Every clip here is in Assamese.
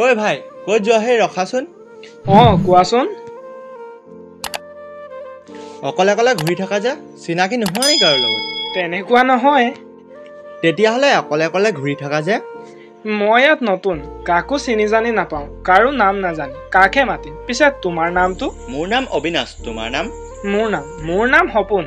ঐ ভাই, ক'ত যোৱা হে? ৰখাচোন। অঁ, কোৱাচোন। অকলে অকলে ঘূৰি থাকা যে, চিনাকি নোহোৱা নেকি কাৰো লগত? তেনেকুৱা নহয়। তেতিয়াহ'লে অকলে অকলে ঘূৰি থাকা যে? মই ইয়াত নতুন, কাকো চিনি জানি নাপাওঁ, কাৰো নাম নাজানি কাকহে মাতিম। পিছে তোমাৰ নামটো? মোৰ নাম অবিনাশ। তোমাৰ নাম? মোৰ নাম সপোন।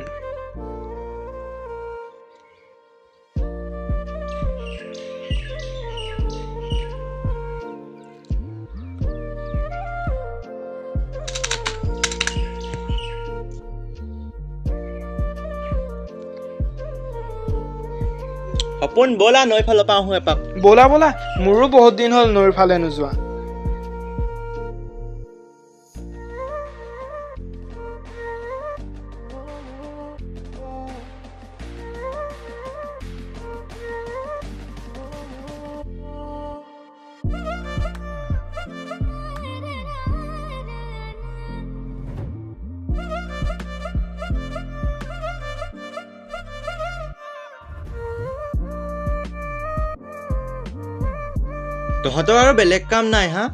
সপোন, ব'লা নৈ ফালৰ পৰা আহোঁ এপাক। ব'লা ব'লা, মোৰো বহুত দিন হ'ল নৈৰ ফালে নোযোৱা। তহঁতৰ আৰু বেলেগ কাম নাই হা?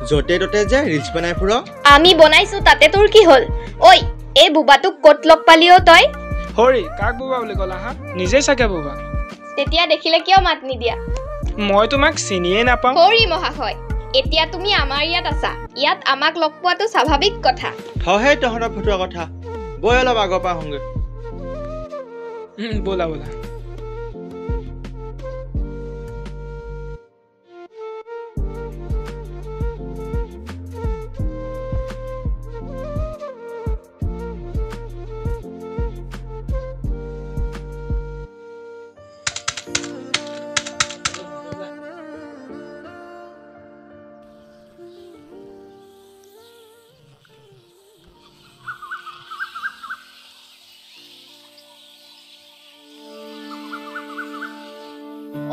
য'তে ত'তে যে ৰিলচ বনাই ফুৰ। আমি বনাইছো, তাতে তোৰ কি হ'ল? ঐ, এই বোবাটোক ক'ত লগ পালি অ তই? হৰি, কাক বোবা বুলি ক'লা হা? নিজেই চাগে বোবা। তেতিয়া দেখিলে কিয় মাত নিদিয়া? মই তোমাক চিনিয়ে নাপাওঁ। হৰি মহাশয়, এতিয়া তুমি আমাৰ ইয়াত আছা, ইয়াত আমাক লগ পোৱাটো স্বাভাৱিক কথা। থহে তহঁতৰ ফটোৱা কথা, বৈ অলপ আগৰ পৰা আহোঁগৈ। ব'লা ব'লা।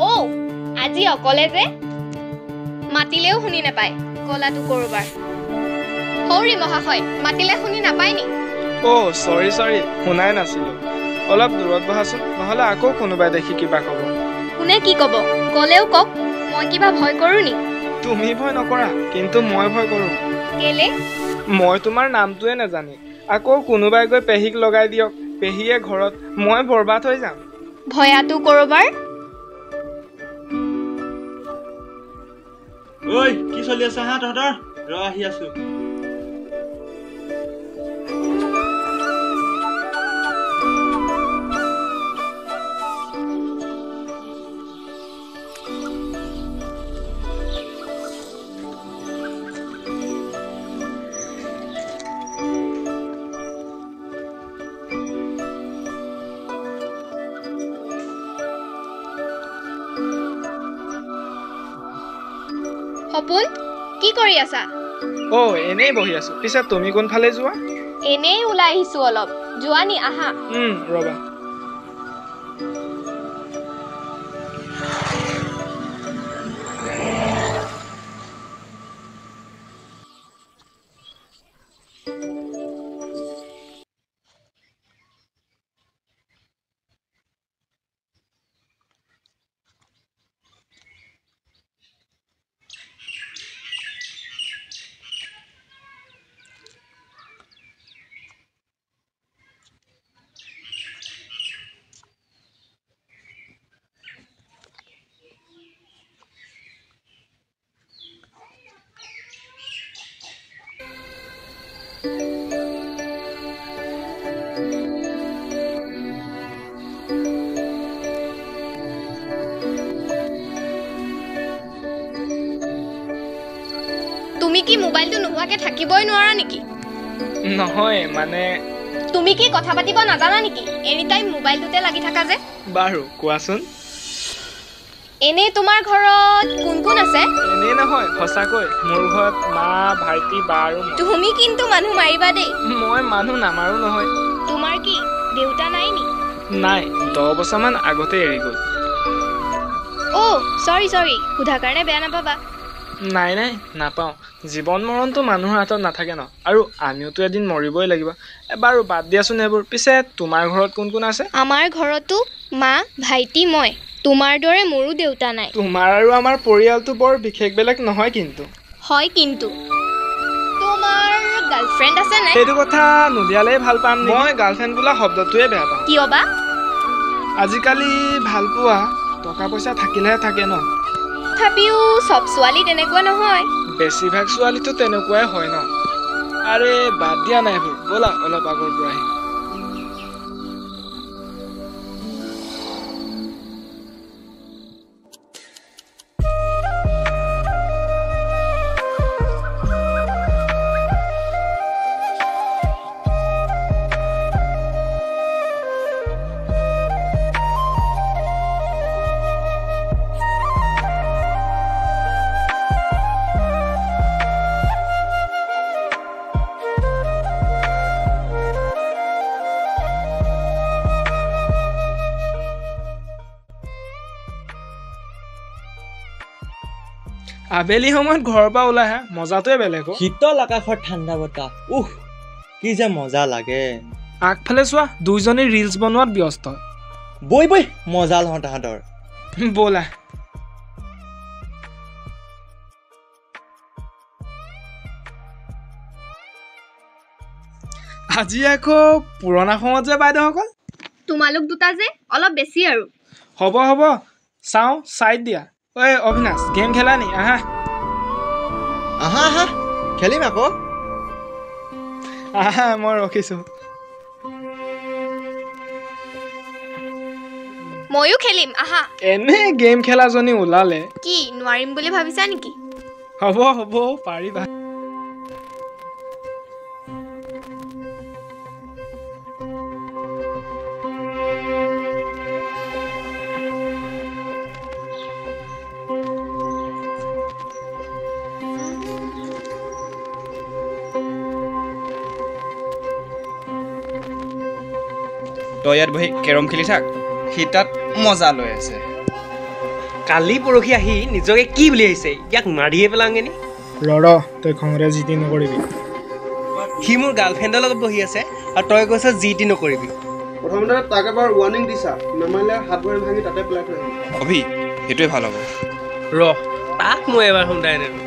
অ, আজি অকলে যে? মাতিলেও শুনি নাপায় কলাটো কৰবাৰ। হৌৰি মহাশয়, মাতিলে শুনি নাপায় নি? অ' চৰি চৰি, শুনাই নাছিলো। অলপ দূৰত বহাচোন, নহ'লে আকৌ কোনোবাই দেখি কিবা ক'ব। কোনে কি ক'ব? ক'লেও কওক, মই কিবা ভয় কৰোঁ নি? তুমি ভয় নকৰা, কিন্তু মই ভয় কৰোঁ। কেলে? মই তোমাৰ নামটোৱে নাজানি। আকৌ কোনোবাই গৈ পেহীক লগাই দিয়ক, পেহীয়ে ঘৰত, মই বৰবাদ হৈ যাম। ভয়াটো কৰবাৰ। ঐ, কি চলি আছে হা তহঁতৰ? ৰ, আহি আছো। সপোন, কি কৰি আছা? অ', এনেই বহি আছো। পিছে তুমি কোনফালে যোৱা? এনেই ওলাই আহিছো অলপ। যোৱা নি? আহা। ৰ'বা। তুমি কি মোবাইলটো নোহোৱাকে থাকিবই নোৱাৰা নেকি? নহয় মানে। তুমি কি কথা পাতিব নাজানা নেকি? এনি টাইম মোবাইলটোতে লাগি থাকা যে। বাৰু কোৱাচোন। এনেই তোমাৰ ঘৰত কোন কোন আছে? এনেই নহয়, সঁচাকৈ মোৰ ঘৰত মা, ভাইটি, বা আৰু মই। তুমি কিন্তু মানুহ মাৰিবা দেই। মই মানুহ নামাৰো নহয়। তোমাৰ কি দেউতা নাই নি? নাই, 10 বছৰমান আগতে এৰি গ'ল। অ' চৰি চৰি, সোধাৰ কাৰণে বেয়া নাপাবা। নাই নাই, নাপাওঁ। জীৱন মৰণটো মানুহৰ হাতত নাথাকে ন, আৰু আমিওতো এদিন মৰিবই লাগিব। বাৰু বাদ দিয়াচোন এইবোৰ। পিছে তোমাৰ ঘৰত কোন কোন আছে? আমাৰ ঘৰতো মা, ভাইটি, মই। তোমাৰ দৰে মোৰো দেউতা নাই। তোমাৰ আৰু আমাৰ পৰিয়ালটো বৰ বিশেষ বেলেগ নহয় কিন্তু। হয় কিন্তু। তোমাৰ গাৰ্লফ্ৰেণ্ড আছে নাই? সেইটো কথা নুলিয়ালেই ভাল পাম। মই গাৰ্লফ্ৰেণ্ড বোলা শব্দটোৱে বেয়া পাওঁ। কিয় বা? আজিকালি ভালপোৱা টকা পইচা থাকিলেহে থাকে ন। তথাপিও চব ছোৱালী তেনেকুৱা নহয়। বেছিভাগ ছোৱালীতো তেনেকুৱাই হয় ন। আৰে বাদ দিয়া নাই এইবোৰ, ব'লা অলপ আগৰ পৰা আহিম। আবেলি সময়ত ঘৰৰ পৰা ওলাই আহা মজাটোৱে বেলেগ। শীতল আকাশৰ ঠাণ্ডা বতাহ, উহ কি যে মজা লাগে। আগফালে চোৱা, দুইজনী ৰিলচ বনোৱাত ব্যস্ত। বৈ বৈ মজা লওঁ তাহাঁতৰ। ব'লা। আজি আকৌ পুৰণা সময়ত যে বাইদেউসকল। তোমালোক দুটা যে অলপ বেছি আৰু। হ'ব হ'ব, চাওঁ চাইড দিয়া। ঐ অবিনাশ, গেম খেলা নি? আহা আহা আহা, খেলিম আকৌ। আহা, মই ৰখিছো। ময়ো খেলিম, আহা। এনে গেম খেলাজনী ওলালে। কি নোৱাৰিম বুলি ভাবিছা নেকি? হ'ব হ'ব, পাৰিবা। তই ইয়াত বহি কেৰম খেলি থাক, সি তাত মজা লৈ আছে। কালি পৰহি আহি নিজকে কি বুলি আহিছে, ইয়াক মাৰিয়ে পেলাওঁগে নি? ৰ, তই খঙৰে যি টি নকৰিবি। সি মোৰ গাৰ্লফ্ৰেণ্ডৰ লগত বহি আছে আৰু তই কৈছ যি টি নকৰিবি। প্ৰথমতে তাক এবাৰ ৱাৰ্ণিং দিছা, নামানিলে হাত ভৰি ভাঙি তাতে পেলাই থৈ আহিবি। অভি, সেইটোৱে ভাল হ'ব। ৰ, তাক মই এবাৰ সোমদাই নেৰো।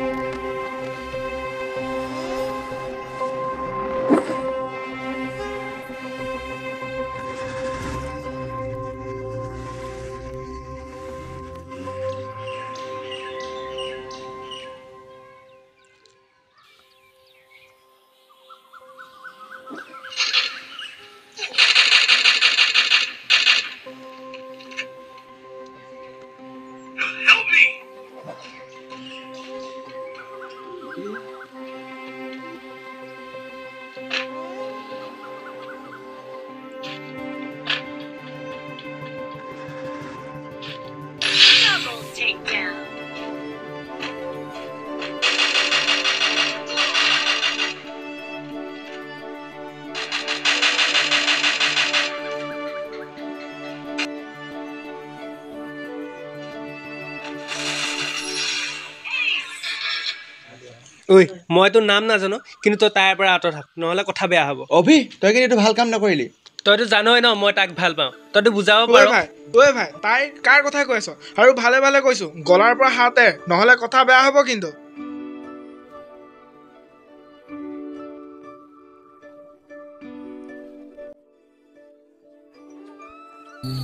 ঐ, মই তোৰ নাম নাজানো, কিন্তু তই তাইৰ পৰা আঁতৰ থাক, নহ'লে কথা বেয়া হ'ব। অভি, তই কিন্তু এইটো ভাল কাম নকৰিলি। তইতো জানই ন মই তাক ভাল পাওঁ, তইতো বুজাব পাৰ। ঐ ভাই, তাই কাৰ কথা কৈ আছ? আৰু ভালে ভালে কৈছো, গলাৰ পৰা হাতে, নহ'লে কথা বেয়া হ'ব কিন্তু।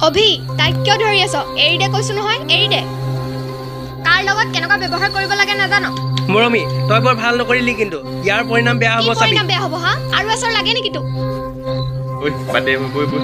অভি, তাইক কিয় ধৰি আছ? এৰি দে কৈছো নহয়, এৰি দে। কাৰ লগত কেনেকুৱা ব্যৱহাৰ কৰিব লাগে নাজানো। মৰমী, তই বৰ ভাল নকৰিলি কিন্তু, ইয়াৰ পৰিণাম বেয়া হ'ব। চাবি, পৰিণাম বেয়া হ'ব। হা, আৰু এচৰ লাগে নেকি তোক? ঐ বাদ দে, বৈ বৈ।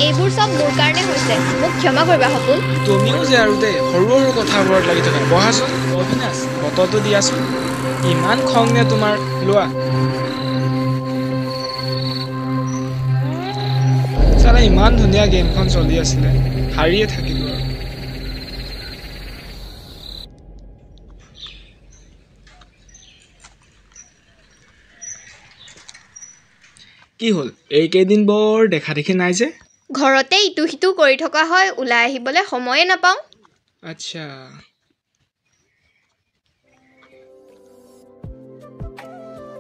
এইবোৰ চব মোৰ কাৰণে হৈছে। আছে, মোক ক্ষমা কৰিবা সপোন। তুমিও যে আৰু দেই, সৰু সৰু কথাবোৰত লাগি থকা। বহাচোন অবিনাশ, বটলটো দিয়াচোন। ইমান খং নে তোমাৰ? লোৱা। চালা ইমান ধুনীয়া গেমখন চলি আছিলে, হাৰিয়ে থাকিলো আৰু। কি হ'ল, এইকেইদিন বৰ দেখা দেখি নাই যে? ঘৰতে ইটো সিটো কৰি থকা হয়, ওলাই আহিবলৈ সময়ে নাপাওঁ। আচ্ছা,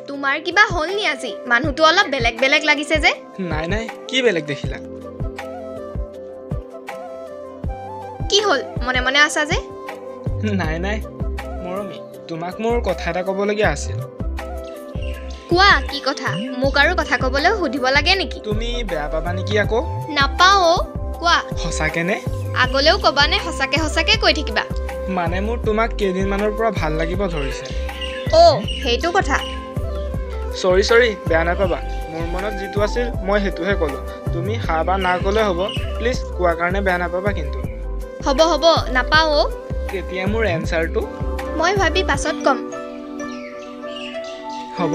তোমাৰ কিবা হ'ল নি আজি? মানুহটো অলপ বেলেগ বেলেগ লাগিছে যে। নাই নাই, কি বেলেগ দেখিলা? কি হ'ল, মনে মনে আছা যে? নাই নাই মৰমী, তোমাক মোৰ কথা এটা ক'বলগীয়া আছিল। কোৱা, কি কথা? মোক আৰু কথা ক'বলৈ সুধিব লাগে নেকি? তুমি বেয়া পাবা নেকি আকৌ? নাপাওঁ অ', কোৱা। সঁচাকে নে? আগলৈও ক'বানে সঁচাকে সঁচাকে কৈ থাকিবা? মানে মোৰ তোমাক কেইদিনমানৰ পৰা ভাল লাগিব ধৰিছে। অ' সেইটো কথা। চৰি চৰি, বেয়া নাপাবা। মোৰ মনত যিটো আছিল মই সেইটোহে ক'লোঁ। তুমি হা বা না ক'লে হ'ব। প্লিজ কোৱাৰ কাৰণে বেয়া নাপাবা কিন্তু। হ'ব হ'ব, নাপাওঁ অ'। তেতিয়া মোৰ এনচাৰটো মই ভাবি পাছত ক'ম। হ'ব।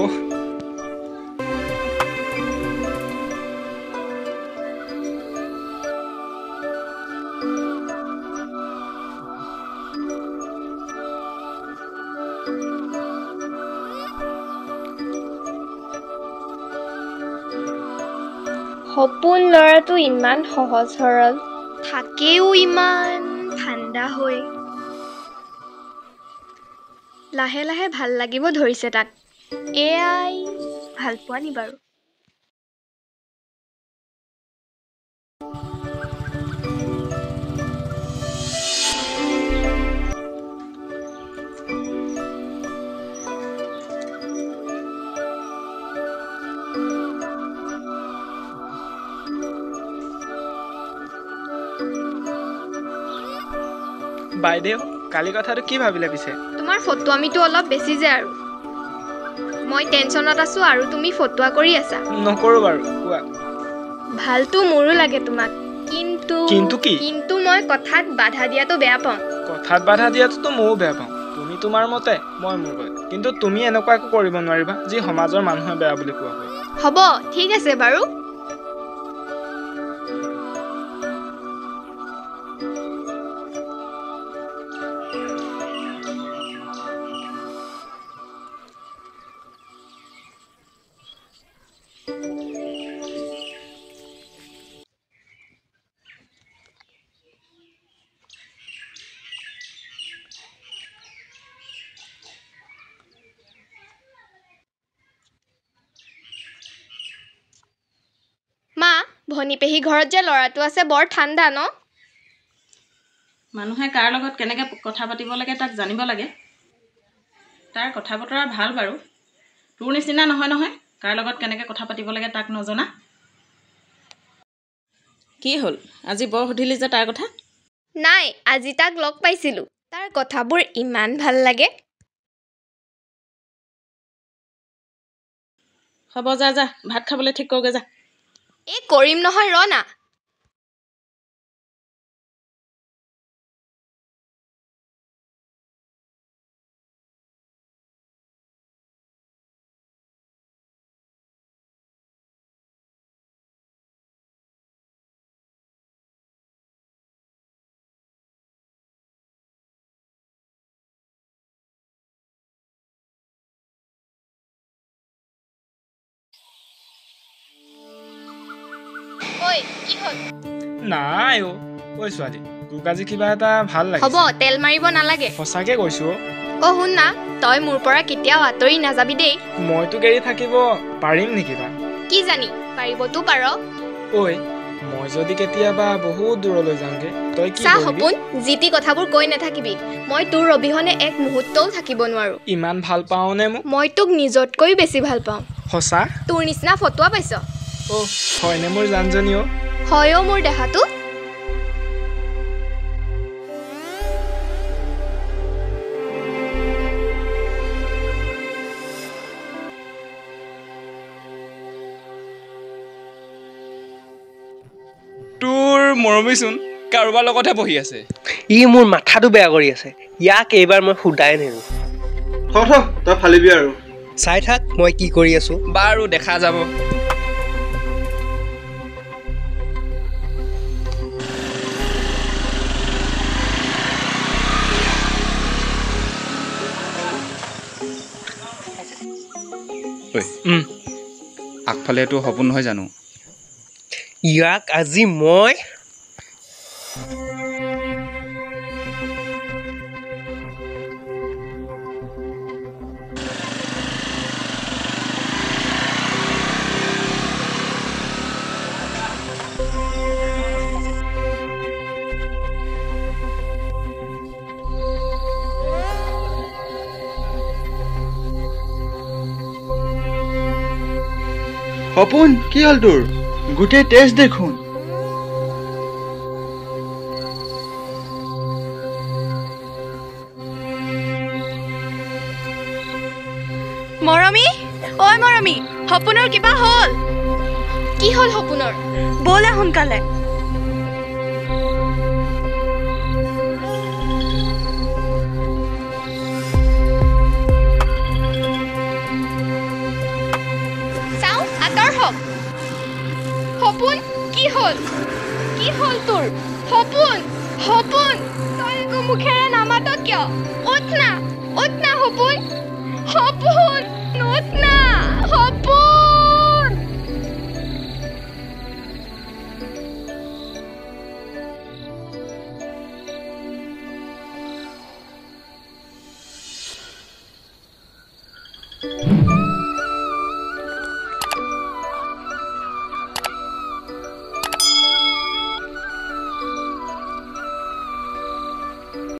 সপোন ল'ৰাটো ইমান সহজ সৰল, থাকেও ইমান ঠাণ্ডা হৈ। লাহে লাহে ভাল লাগিব ধৰিছে তাক। এয়াই ভাল পোৱা নি বাৰু? বাইদেউ, কালি কথাটো কি ভাবিলে পিছে? তোমাৰ ফটোৱামিটো অলপ বেছি যে আৰু। মই টেনচনত আছো আৰু তুমি ফটোৱা কৰি আছা। নকৰো বাৰু, কোৱা। ভালতো মোৰো লাগে তোমাক, কিন্তু কিন্তু কি? কিন্তু মই কথাত বাধা দিয়াটো বেয়া পাওঁ। কথাত বাধা দিয়াটোতো ময়ো বেয়া পাওঁ। তুমি তোমাৰ মতে, মই মোৰ মতে। কিন্তু তুমি এনেকুৱা একো কৰিব নোৱাৰিবা যি সমাজৰ মানুহে বেয়া বুলি কোৱা হয়। হ'ব, ঠিক আছে বাৰু। মা, ভনী পেহী ঘৰত যে ল'ৰাটো আছে বৰ ঠাণ্ডা ন? মানুহে কাৰ লগত কেনেকৈ কথা পাতিব লাগে তাক জানিব লাগে। তাৰ কথা বতৰা ভাল বাৰু, তোৰ নিচিনা নহয় নহয়, কাৰ লগত কেনেকৈ কথা পাতিব লাগে তাক নজনা। কি হ'ল আজি বৰ সুধিলি যে তাৰ কথা? নাই, আজি তাক লগ পাইছিলোঁ। তাৰ কথাবোৰ ইমান ভাল লাগে। হ'ব, যা যা, ভাত খাবলৈ ঠিক কৰগৈ যা। এই কৰিম নহয়, ৰ না। কি হ'ল? নাই অ', ঐ ছোৱালী, তোক আজি কিবা এটা ভাল হ'ব, লাগিছে। তেল মাৰিব নালাগে। সঁচাকে কৈছো অ'। অ' শুন না, তই মোৰ পৰা কেতিয়াও আঁতৰি নাযাবি দেই। মই তোক এৰি থাকিব পাৰিম নেকি বা? কি জানি, পাৰিবতো পাৰ। ঐ, মই যদি কেতিয়াবা বহুত দূৰলৈ যাওঁগে, তই কি চা কৰিবি? সপোন, যি টি কথাবোৰ কৈ নাথাকিবি। মই তোৰ অবিহনে এক মুহূৰ্তও থাকিব নোৱাৰো। ইমান ভাল পাৱনে মোক? মই তোক নিজতকৈও বেছি ভাল পাওঁ। সঁচা? তোৰ নিচিনা ফটোৱা পাইছ। অ' হয়নে মোৰ জানজনী অ'? হয় অ' মোৰ দেহাটো। তোৰ মৰমীচোন কাৰোবাৰ লগতহে বহি আছে। ই মোৰ মাথাটো বেয়া কৰি আছে, ইয়াক এইবাৰ মই সোধাই নেৰো। থ থ, তই ফালিবি আৰু। চাই থাক মই কি কৰি আছো। বাৰু দেখা যাব। আগফালে এইটো সপোন নহয় জানো? ইয়াক আজি মই সপোন, কি হ'ল তোৰ? গোটেই তেজ দেখোন। মৰমী, ঐ মৰমী, সপোনৰ কিবা হ'ল। কি হ'ল সপোনৰ? ব'লা সোনকালে। চাওঁ, আঁতৰ হওক। সপোন, কি হ'ল? কি হ'ল তোৰ? সপোন, সপোন, তই একো মুখেৰে নামাত কিয়? উঠ না, উঠ না সপোন, সপোন।